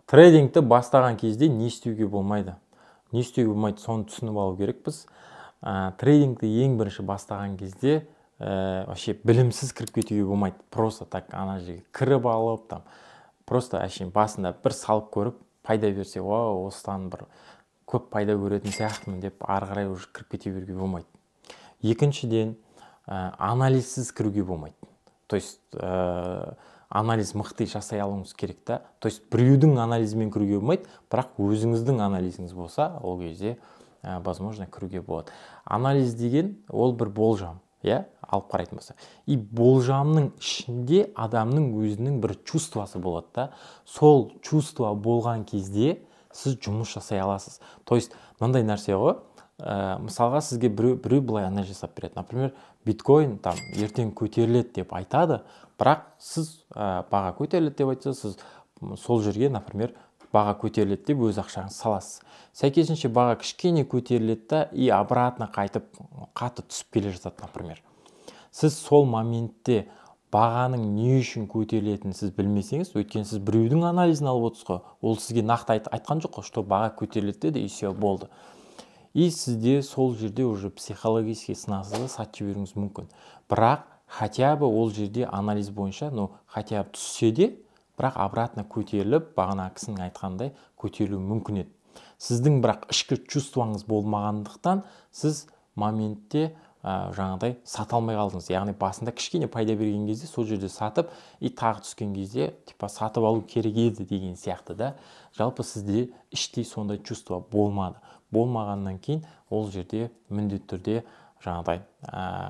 Трейдингті бастаған кезде не істеуге болмайды? Не істеуге болмайды, соны түсініп алу керекпіз. Трейдингті ең бірінші бастаған кезде вообще білімсіз кіріп кетуге болмайды. Просто так ана жерге кіріп алып, там просто әшейін басында бір салып көріп, пайда берсе, вау, осыдан бір көп пайда көретін сияқтымын деп ары қарай уже кіріп кете беруге болмайды. Екіншіден, анализсіз кіруге болмайды. То есть анализ мықты жасай алуыңыз керек та. То есть біреудің анализімен кіруге болмайды, бірақ өзіңіздің анализіңіз болса, ол кезде возможно кіруге болады. Анализ деген ол бір болжам, иә, алып қарайтын болса. И болжамның ішінде адамның өзінің бір чувствосы болады да. Сол чувство болған кезде сіз жұмыс жасай аласыз. То есть мынандай нәрсе ғой, мысалға сізге біреу былай анализ жасап береді. Например, биткоин там ертең көтеріледі деп айтады, бірақ сіз баға көтеріледі деп айтса, сіз сол жерге, например, баға көтеріледі деп өз ақшаңызды саласыз. Сәйкесінше баға кішкене көтеріледі да и обратно қайтып қатты түсіп келе жатады, например. Сіз сол моментте бағаның не үшін көтерілетінін сіз білмесеңіз, өйткені сіз біреудің анализін алып отырсыз ғой, ол сізге нақты айтқан жоқ қой, что баға көтеріледі деді, и все, болды. И сізде сол жерде уже психологический сынасыз да, сатып жіберуіңіз мүмкін. Бірақ хотя бы ол жерде анализ бойынша, ну, хотя бы түссе де, бірақ обратно көтеріліп, бағана кісінің айтқандай көтерілуі мүмкін еді. Сіздің бірақ ішкі чувствоңыз болмағандықтан сіз моментте жаңағыдай сата алмай қалдыңыз. Яғни басында кішкене пайда берген кезде сол жерде сатып, и тағы түскен кезде типа сатып алу керек еді деген сияқты да. Жалпы сізде іштей сондай чувство болмады. Болмағаннан кейін ол жерде міндетті түрде жаңағыдай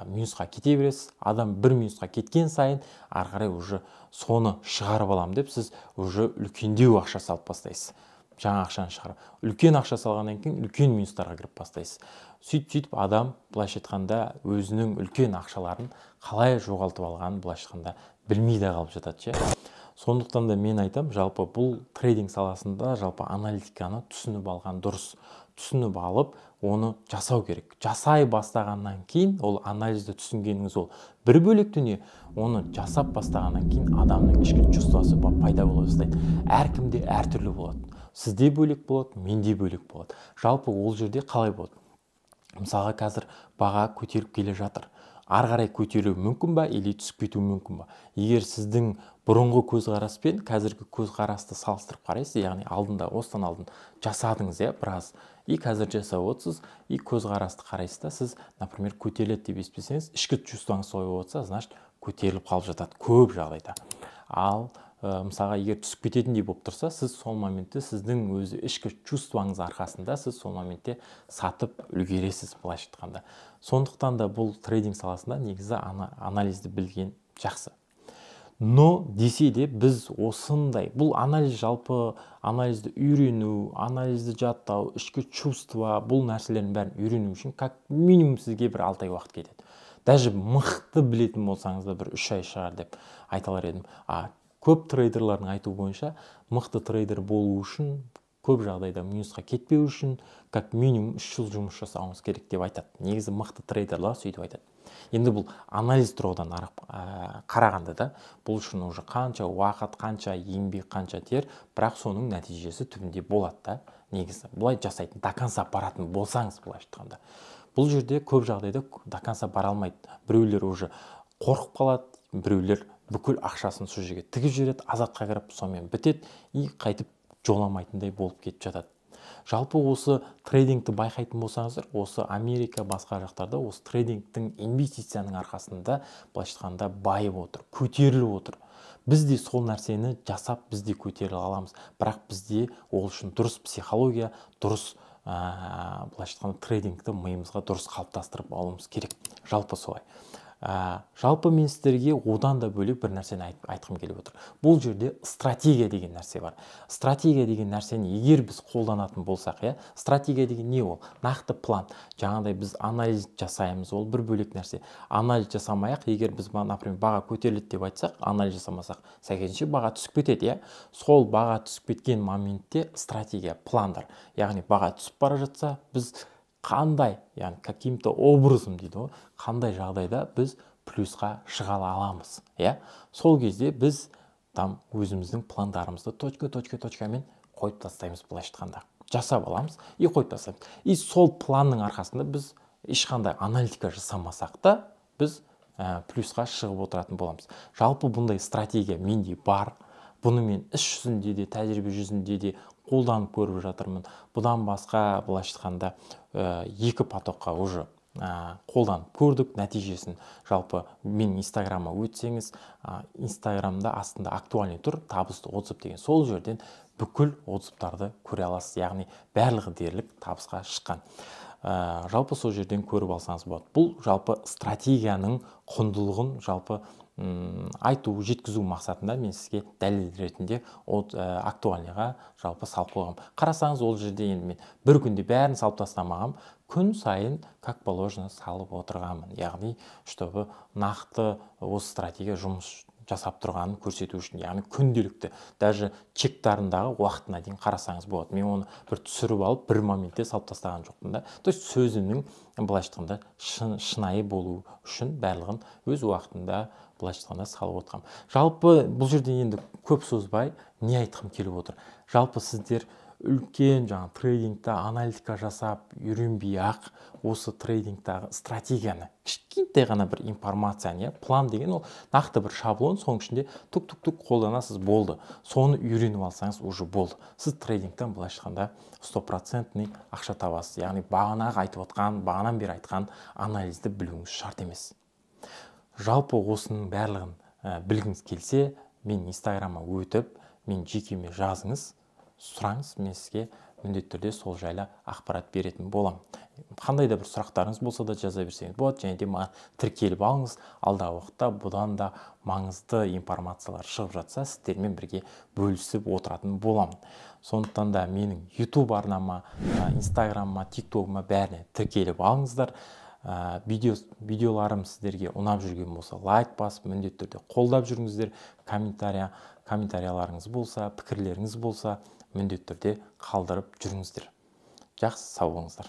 минусқа кете бересіз. Адам бір минусқа кеткен сайын ары қарай уже соны шығарып аламын деп сіз уже үлкендеу ақша салып бастайсыз. Жаңа ақшаны шығарып, үлкен ақша салғаннан кейін үлкен минустарға кіріп бастайсыз. Сөйтіп адам былайша айтқанда өзінің үлкен ақшаларын қалай жоғалтып алғанын былайша айтқанда білмей де қалып жатады ше. Сондықтан да мен айтам, жалпы бұл трейдинг саласында жалпы аналитиканы түсініп алған дұрыс. Түсініп алып, оны жасау керек. Жасай бастағаннан кейін, ол анализді түсінгеніңіз ол бір бөлек дүние, оны жасап бастағаннан кейін адамның ішкі чувствосы пайда бола бастайды. Әркімде әртүрлі болады. Сізде бөлек болады, менде бөлек болады. Жалпы ол жерде қалай болады? Мысалға қазір баға көтеріліп келе жатыр. Ары қарай көтерілуі мүмкін ба, или түсіп кетуі мүмкін ба? Егер сіздің бұрынғы көзқараспен қазіргі көзқарасты салыстырып қарайсыз, яғни алдында, осыдан алдын жасадыңыз, иә, біраз, и қазір жасап отырсыз, и көзқарасты қарайсыз да, сіз, например, көтеріледі деп естісеңіз, ішкі чувствоңыз солай болып отырса, значит, көтеріліп қалып жатады көп жағдайда. Ал мысалға егер түсіп кететіндей болып тұрса, сіз сол моментте сіздің өзі ішкі чувствоңыз арқасында сіз сол моментте сатып үлгересіз, былайша айтқанда. Сондықтан да бұл трейдинг саласында негізі анализді білген жақсы. Но десе де біз осындай, бұл анализ жалпы анализді үйрену, анализді жаттау, ішкі чувство, бұл нәрселердің бәрін үйрену үшін как минимум сізге бір 6 ай уақыт кетеді. Даже мықты білетін болсаңыз да бір 3 ай шығар деп айта алар едім. А көп трейдерлардың айтуы бойынша мықты трейдер болу үшін көп жағдайда минусқа кетпеу үшін как минимум 3 жыл жұмыс жасауыңыз керек деп айтады. Негізі мықты трейдерлар сөйтіп айтады. Енді бұл анализ тұрғыдан қарағанда да бұл үшін уже қанша уақыт, қанша еңбек, қанша тер, бірақ соның нәтижесі түбінде болады да. Негізі бұлай жасайтын, до конца баратын болсаңыз, былайша айтқанда. Бұл жерде көп жағдайда до конца бара алмайды. Біреулер уже қорқып қалады, біреулер бүкіл ақшасын сол жерге тігіп жібереді, азартқа кіріп сонымен бітеді и қайтып жоламайтындай болып кетіп жатады. Жалпы осы трейдингті байқайтын болсаңыздар, осы Америка басқа жақтарда осы трейдингтің инвестицияның арқасында былайша айтқанда байып отыр, көтеріліп отыр. Біз де сол нәрсені жасап, біз де көтеріле аламыз. Бірақ бізде ол үшін дұрыс психология, дұрыс, былайша айтқанда трейдингті миымызға дұрыс қалыптастырып алуымыз керек. Жалпы солай. Жалпы мен сіздерге одан да бөлек бір нәрсені айтқым келіп отыр. Бұл жерде стратегия деген нәрсе бар. Стратегия деген нәрсені егер біз қолданатын болсақ, иә, стратегия деген не ол? Нақты план. Жаңағыдай біз анализ жасаймыз, ол бір бөлек нәрсе. Анализ жасамай-ақ, егер біз, например, баға көтеріледі деп айтсақ, анализ жасамасақ, сәйкесінше баға түсіп кетеді, иә. Сол баға түсіп кеткен моментте стратегия, пландар. Яғни баға түсіп бара жатса, біз қандай, яғни каким-то образом дейді ғой, қандай жағдайда біз плюсқа шыға аламыз, иә? Сол кезде біз там өзіміздің пландарымызды точка, точка, точкамен қойып тастаймыз, былайша айтқанда. Жасап аламыз и қойып тастаймыз. И сол планның арқасында біз ешқандай аналитика жасамасақ та, біз плюсқа шығып отыратын боламыз. Жалпы бұндай стратегия менде бар. Бұны мен іс жүзінде де, тәжірибе жүзінде де қолданып көріп жатырмын. Бұдан басқа, былайша айтқанда, 2 потокқа уже қолданып көрдік нәтижесін. Жалпы менің инстаграмыма өтсеңіз, инстаграмда астында актуальный тұр табысты отзыв деген, сол жерден бүкіл отзывтарды көре аласыз, яғни барлығы дерлік табысқа шыққан. Жалпы сол жерден көріп алсаңыз болады. Бұл жалпы стратегияның құндылығын жалпы айту, жеткізу мақсатында мен сізге дәлел ретінде от актуальныйға жалпы салып қойғам. Қарасаңыз, ол жерде енді мен бір күнде бәрін салып тастамағам, күн сайын как положено салып отырғанмын. Яғни, чтобы нақты осы стратегия жұмыс жасап тұрғанын көрсету үшін, яғни күнделікті, даже чектарындағы уақытына дейін қарасаңыз болады. Мен оны бір түсіріп алып, бір моментте салып тастаған жоқпын да. То есть сөзімнің, былайша айтқанда, шынайы болу үшін барлығын өз уақытында, былайша айтқанда, салып отырғанмын. Жалпы бұл жерде енді көп созбай не айтқым келіп отыр. Жалпы сіздер үлкен жаңа трейдингта аналитика жасап үйренбей ақ, осы трейдингтағы стратегияны, кішкентай ғана бір информацияны, иә, план деген ол нақты бір шаблон, соның ішінде тук-тук-тук қолданасыз, болды. Соны үйреніп алсаңыз уже болды. Сіз трейдингтен, былайша айтқанда, стопроцентный ақша табасыз. Яғни бағанағы айтып отқан, бағанан бері айтқан анализді білуіңіз шарт емес. Жалпы осының барлығын білгіңіз келсе, мен инстаграмға өтіп, мен жекеме жазыңыз, сұраңыз, мен сізге міндетті түрде сол жайлы ақпарат беретін боламын. Қандай да бір сұрақтарыңыз болса да жаза берсеңіз болады, және де маған тіркеліп алыңыз. Алдағы уақытта бұдан да маңызды информациялар шығып жатса, сіздермен бірге бөлісіп отыратын боламын. Сондықтан да менің YouTube арнама, Инстаграмыма, TikTok'ыма бәріне тіркеліп алыңыздар. Видеоларым сіздерге ұнап жүрген болса, лайк басып, міндетті түрде қолдап жүріңіздер. Комментарияларыңыз болса, пікірлеріңіз болса, міндетті түрде қалдырып жүріңіздер. Жақсы, сау болыңыздар.